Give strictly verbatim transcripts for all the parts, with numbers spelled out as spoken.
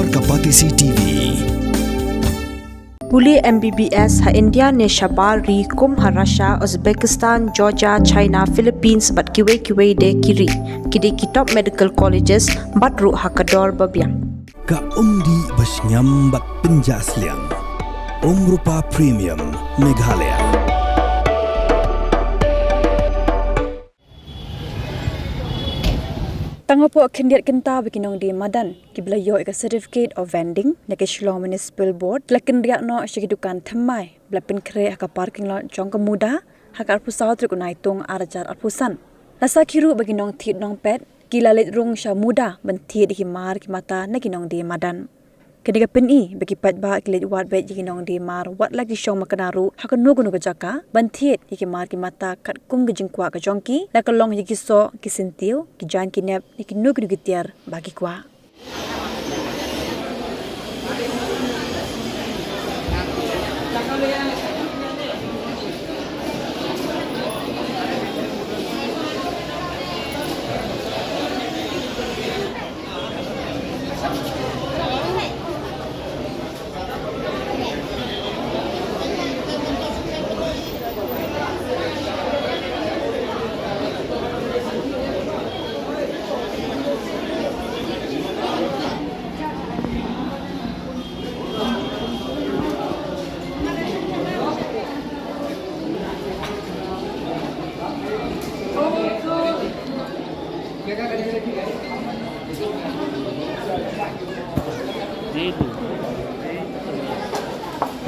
Ka Batesi T V. Pule M B B S ha India ne shabar ri kum ha Russia, Uzbekistan, Georgia, China, Philippines bad kiwei kiwei de ki ri. Ki dei ki top medical colleges bad ruh ha ka dor ba biang. Ka umdih ba shngiam bad pynjah sliang. Umrupa Premium Meghalaya. Tang hapoh khyndiat kynta ba ki nongdie madan kiba la ïoh ïa ka certificate of vending na ka Shillong Municipal Board ki la kynriah noh sha ki dukan thymmai ba la pynkhreh ha ka parking lot jong ka MUDA ha ka arphew saw tarik u Naitung ar hajar arphew san. La sakhi ruh ba ki nongthied nongpet ki la leit rung sha MUDA ban thied ïa ki mar ki mata na ki nongdie madan. Kane ka pyni ba ki paidbah ki leit wad beit ïa ki nongdie mar wat la ki shong makna ruh ha kano kano ka jaka ban thied ïa ki mar ki mata katkum ka jingkwah ka jong ki, la ka long ïa ki soh, ki syntiew, ki jaiñ ki nep ne kino kino ki tiar ba ki kwah.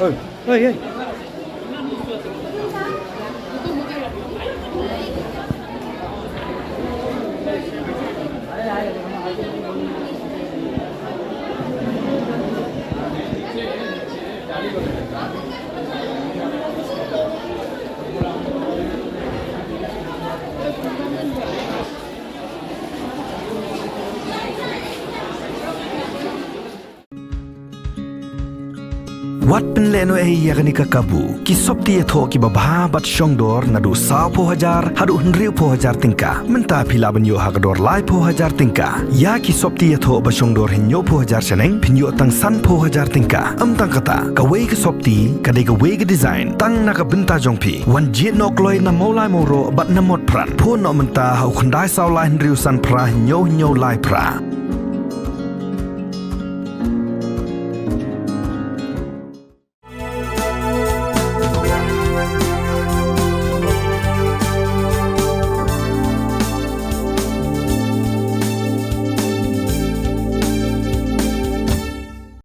Oi, oi, oi. Wat pynlehnohei ïa kane ka kabu. Ki sopti ïathoh kiba bha bad shongdor naduh sawphew hajar haduh hynriewphew hajar tyngka. Mynta phi lah ban ïoh ha ka dor laiphew hajar tyngka. Ïa ki sopti ïathoh ba shongdor hynñiewphew hajar shaneng phin ïoh tang sanphew hajar tyngka. Ym tang kata, kawei ka sopti ka dei kawei ka design tang na ka bynta jong phi. Wan jied noh kloi na Mawlai Mawroh bad na Motphran. Phone noh mynta ha u khyndai saw lai hynriew san phra hynñiew hynñiew lai phra.